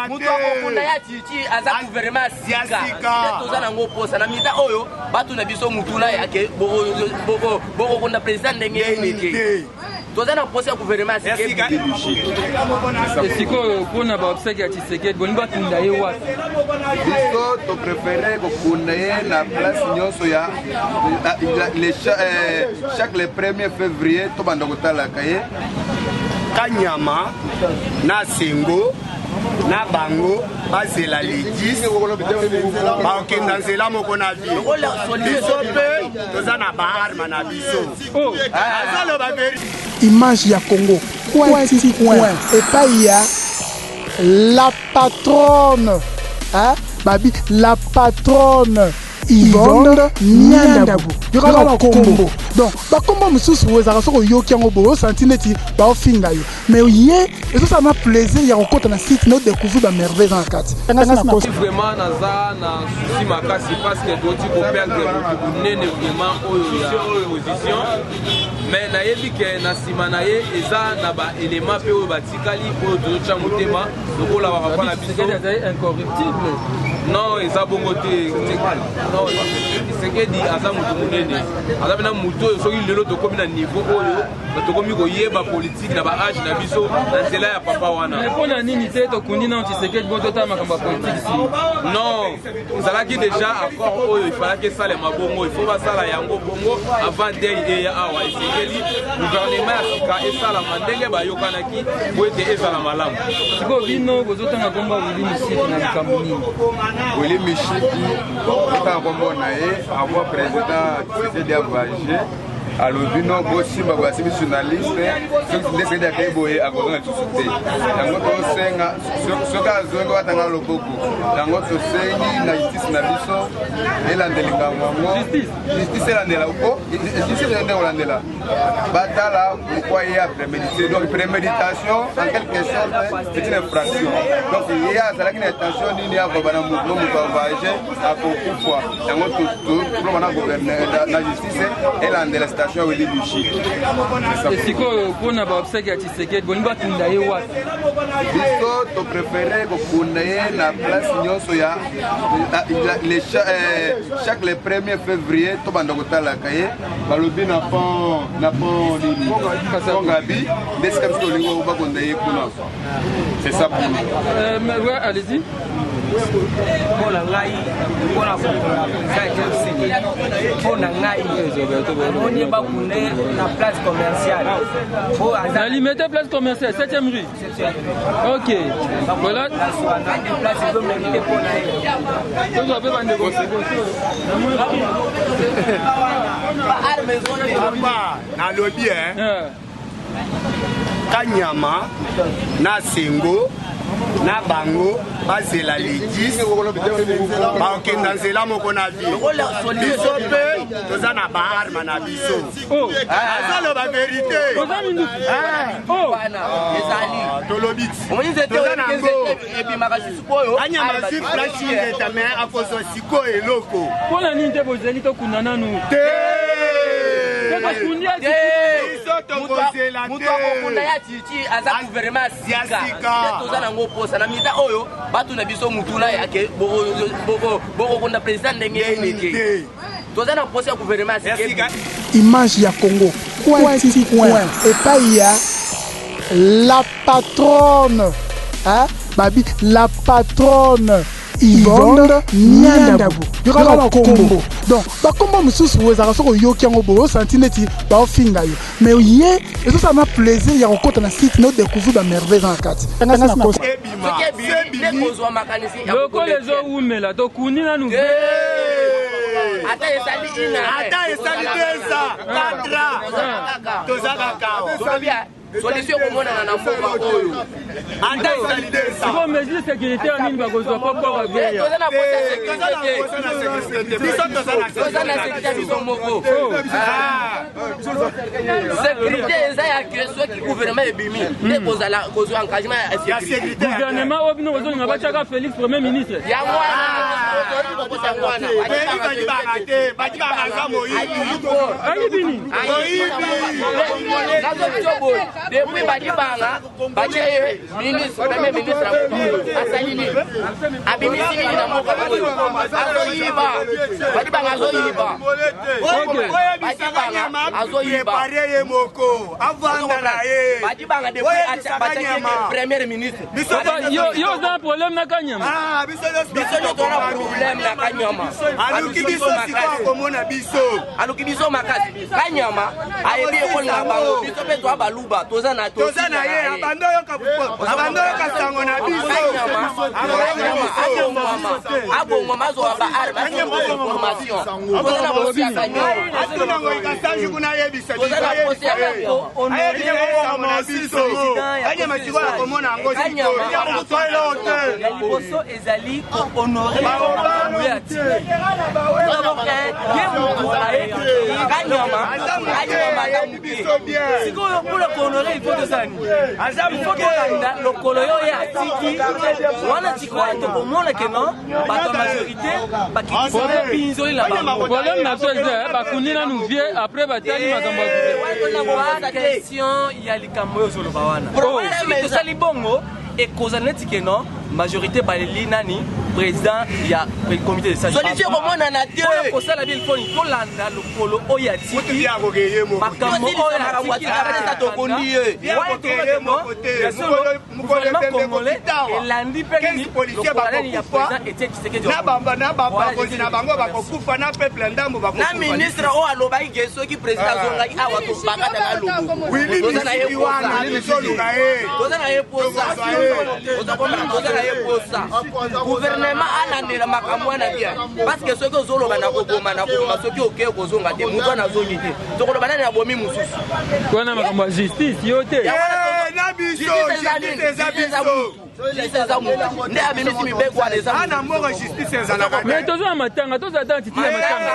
Moto akokunda ya Tshitshi aza gouvernement ya sika. Nde toza nango posa na mita oyo batuna biso mutuna yake bokokonda président ndenge nini te. Toza na posa ya gouvernement ya sika. Sikoyo mpona baobsèques ya Tshisekedi, bolingi bakunda ye wapi? Biso topréféré kokunda ye na place nyonso ya chaque le 1er février, tobanda kotalaka ye. Kanyama na sengo na bango bazela le 10, bakokenda nzela moko na vie. Biso mpe toza na baarmes na biso, azoloba vérité. Image ya Congo coin ti coin epai ya la patronne, hein? Babi la patronne Yvonne Niandabu, yokaka bakombo. Donc bakombo mosusu oyo ezalaka, soki oyoki yango boye, osanti neti baofinga yo, mais ye ezosala na plaisir ya kokɔta na site na odécouvrir bamerveille eza na kati. Vraiment, naza na souci makasi parce que toti koperdre motu monene vraiment oyo ya opposition, mais nayebi ke na nsima na ye eza na baélément mpe oyo batikali oyo tozotya motema lokola bapapa na biso. Azali incorruptible? Non, eza bongo te. Non, Tshisekedi aza motu monene, aza mpena motu oyo soki lelo tokomi na niveau oyo, tokomi koyeba politike na baage na biso na nzela ya papa wana. Mais mpo na nini te tokundi nano Tshisekedi, bo totala makambo ya politike nsima? Non, ezalaki déjà accord oyo efalaki esalema bongo. Il faut basala yango bongo avant deuil eya awa. Esengeli gouvernement ya sika esalama ndenge bayokanaki po ete ezala malamu. Sikoyo bino bozotanga kombo ya Willy Mishiki na likambo nini? Willy Mishiki, otanga kombo na ye avant président Tshisekedi avoyage, alobi no bosimba, basimbi journaliste. Soki nde Tshisekedi akei boye, akozonga lisusu te. Yango tosenga, soki azongi, watanga loboko. Yango tosengi na justice na biso elandela likambo yango, justice elandela po justice nde kolandela, batala pourquoi ye aprémédité. Donc préméditation, en quelque sorte, c'est une infraction. Donc ye azalaki na intention nini akoba na motu, moto avoyage akokufa? Yango toloba na gouverneur na justice elandela situation ya Willy Mishiki. Sikoyo mpona baobsèques ya Tshisekedi, bolingi bakunda ye wapi? Biso topréféré kokunda ye na place nyonso ya chaque le 1er février, tobanda kotalaka ye. Balobi na pont nini, pont Gabi, nde esika biso tolingi bakonda ye kuna. C'est ça pour nous. Mais ouais, allez-y. Mpo na ngai, mpona kokunda président Tshisekedi, mpo na ngai namoni bakunde na place commerciale po Na Limete, place commerciale, 7e rue. Ok, voilà. Place wana nde place ezomérite mpo na ye. Tozwa mpe bandeko. Papa, nalobi e kanyama na sengo na bango bazela le 10, bakokenda nzela moko na vie. Biso mpe toza na baarmes na biso, azoloba vérité. Tolobi toza nango. Ebimaka sikoyo. Anyama azwi place ngeta, me akozwa sikoyo eloko. Mpo na nini te bozali tokunda nanu? Te. Tokundi. Biso tokozela. Moto akokunda ya Tshitshi aza gouvernement ya sika. Nde toza nango posa na mita oyo batuna biso mutuna yake bokokonda président ndenge nini te. Toza na posa ya gouvernement ya sika. Image ya Congo coin ti coin epai ya la patronne, hein? Babi la patronne Yvonne Niandabu, yokaka bakombo. Donc bakombo mosusu oyo ezalaka, soki oyoki yango boye, osanti neti baofinga yo, mais ye ezosala na plaisir ya kokɔta na site na odécouvrir bamerveille eza na kati. Soki kozwa makanisi. Lokola ezowumela, tokundi nanu. Ata esali ina. Ata esali 2 ans, 4 ans, toza kaka. Solution ekomonana na mboka oyo. Ata esali 2 ans. Sikoyo mesure sécuritaire nini bakozwa po port abeya? Toza na posa sécurité te. Biso toza na Toza na sécurité biso moko. Sécurité eza ya ke soki gouvernement ebimi nde kozala kozwa engagement ya sécurité. Gouvernement oyo bino bozolinga batiaka Félix premier ministre? Yango wana. Toyebi Badibanga te, Badibanga aza moyibi. Ayibi nini? Moyibi. Nazobiso boye depuis Badibanga batie ye ministre, premier ministre ya mboka, asali nini? Abimisi nini na mboka oyo? Azoyiba. Badibanga azoyiba. Oyebisaka nyama prepare ye moko avanda na ye. Badibanga depuis batiaki ye premier ministre. Yo yo oza na problème na Kanyama? Ah, biso nyonso biso nyonso toza na problème na Kanyama. Aluki biso sikoyo akomona biso. Aluki biso makasi. Kanyama ayebi ekolo na bango, biso mpe toa baluba toza na toza na ye abanda oyoka abanda oyoka sango na biso. Abongwama, azwa ba arme, information. Toza na posi ya Kanyama. Atuna Ngoyi Kasanji kuna ayebisa biso. Toza na posi ya Kanyama. Ayebisa sango na biso. Kanyama sikoyo akomona yango sikoyo. Ya liboso ezali kohonore makambo ya ti ye motu aye Kanyama, Kanyama aza moke. Sikoyo mpona kohonore, il faut tosala nini? Il faut tolanda lokolo yo ye atiki wana. Sikoyo tokomona ke non, bato ya majorité bakitisi mpinzoli na bango. Problème na biso eza bakundi nanu vie, après batali makambo ya question ya likambo oyo ozoloba wana. Soki tosali bongo, ekozala neti ke non, majorité baleli nani président ya comité de solution komonana te. Kosala bien, il faut tolanda lokolo oyo atiki, makambo oyo atiki tokondi ye. Gouvernement congolais elandi mpe nini lokola nani ya président Etienne Tshisekedi. Na bakonzi na bango bakokufa, na peuple ndambo. Na ministre oyo alobaki ke soki président azongaki awa, tobakata na lobo. Toza na ye posa, toza na ye posa, toza na ye posa. Gouvernement alandela makambo wana bien, parce que soki ozoloba na koboma na koboma, soki okei kozonga te, moto wana azongi te, tokoloba nani abomi mosusu? Wana makambo ya justice, yo te. Na biso justice eza biso. Justice eza motu nde abimisi mibeko wana, eza na mboka justice ezalaka. Mais toza na matanga, tozala ta titi ya matanga.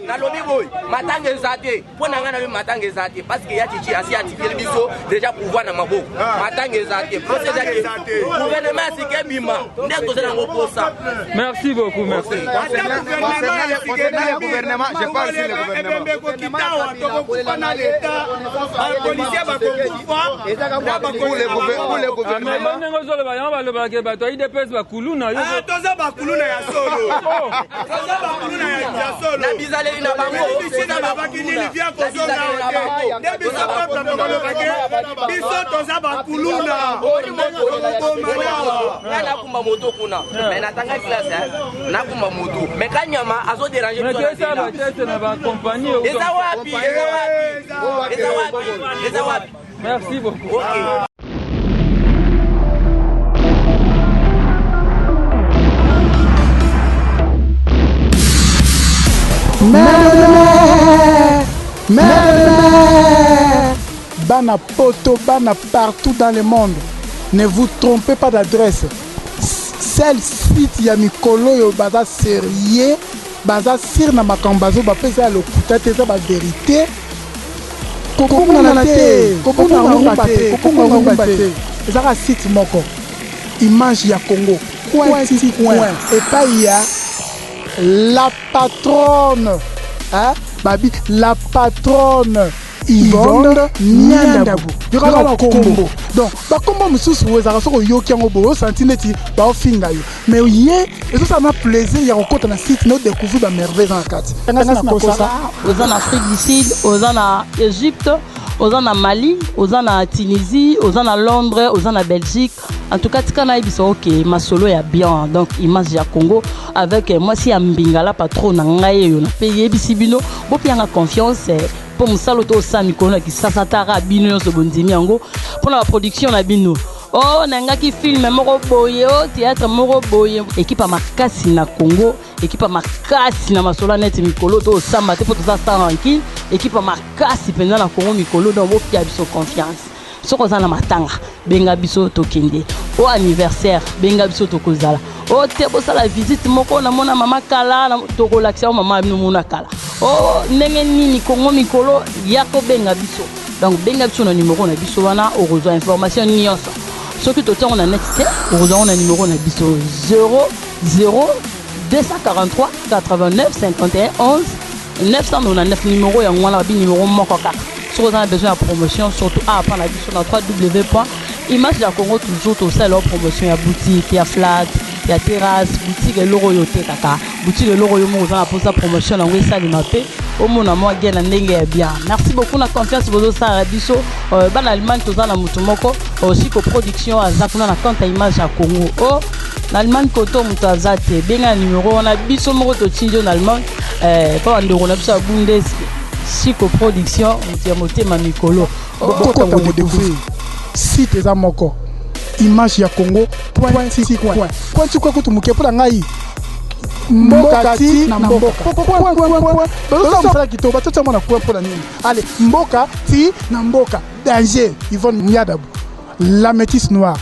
Nalobi boye, matanga eza te. Mpo na ngai nalobi matanga eza te, parce que ya Tshitshi asi atikeli biso déjà pouvoir na maboko. Matanga eza te, posa eza te. Gouvernement ya sika ebima nde toza nango posa. Merci beaucoup, merci. Concernant le gouvernement, je parle sur le gouvernement. Ebembe kokitawa, tokokufa na leta, bapolisier bakokufa na Pour le gouvernement. Ndenge ozoloba yango, balobaka bato ya UDPS bakuluna yo. Toza bakuluna ya solo, toza bakuluna ya solo. Na bizaleli na bango. Biso nalobaki nini? Via kozonga te nde biso peuple tokolobake biso toza bakuluna, tokoboma nawa. Ngai nakumba moto kuna, mais natanga classe, nakumba moto, mais Kanyama azoderange. Biso bateste na bacompagnie. Eza wapi? Eza wapi? Eza wapi? Eza wapi? Merci beaucoup. Ok. Mère, bana poto, bana partout dans le monde, ne vous trompez pas d'adresse. Seul site ya mikolo oyo baza sérieux, baza sire na makambo bazo bapesa ya lokuta te, eza bavérité. Kobungana te, kobunga ngumba te, kobunga ngumba te. Ezaka site moko, Image ya Congo, coin ti coin, epai ya la patronne, hein? Babi la patronne Yvonne Nyandabu, yokaka bakombo. Donc bakombo mosusu oyo ezalaka, soki oyoki yango boye, osanti neti baofinga yo, mais ye ezosala na plaisir ya kokɔta na site na odécouvrir bamerveille eza na kati. Ngasi nakosa. Oza na Afrique du Sud, oza na Égypte, oza na Mali, oza na Tunisie, oza na Londres, oza na Belgique, en tout cas tika nayebisa oke masolo ya bien. Donc Image ya Congo avec mwasi ya mbingala, patron na ngai oyo nape yebisi bino, bopianga confiance mpo mosala to osala mikolo na Kisasa tara bino nyonso bondimi yango mpona baproduction na bino. O nangaki film moko boye, o théâtre moko boye, équipe ya makasi na Congo, équipe ya makasi na masolo ya neti mikolo to osamba te mpo toza sans rancune, équipe ya makasi mpenza na Congo mikolo. Donc bopia biso confiance. Soki oza na matanga, benga biso tokende, o anniversaire, benga biso tokozala, o te bosala visite moko, namona mama kala, tokolakisa o mama bino mona kala o ndenge nini. Kongo mikolo ya kobenga biso, donc benga biso na numero na biso wana, okozwa information nyonso. Soki totiango na net te, okozwa ngo na numero na biso 00. 243 89 51 11 999 numéro yango wana babi numéro moko kaka soki oza na besoin ya promotion surtout awa mpa na biso na 3w point image ya congo toujours tosala promotion ya boutique ya flat ya terrasse boutique eloko oyo otekaka boutique eloko oyo moko oza na mposa promotion yango esalema mpe omona mwa gen na ndenge ya bien. Merci beaucoup na confiance bozosala biso. Bana Allemagne, toza na motu moko Siko Production, aza kuna na compte ya Image ya Congo. O na Allemagne koto moto aza te, benga na numero wana, biso moko totindi yo na Allemagne mpo bandeko na biso ya Bundes. Siko Production, moto ya motema mikolo. Bokota kodécouvrir site eza moko, Image ya Congo point ti point point ti point. Kutu moke mpo na ngai, mboka ti na mboka point point point. Bazosala mosala kitoko, batotia mwana point mpo na nini? Ale mboka ti na mboka danger. Yvonne Miadabu, la métisse noire.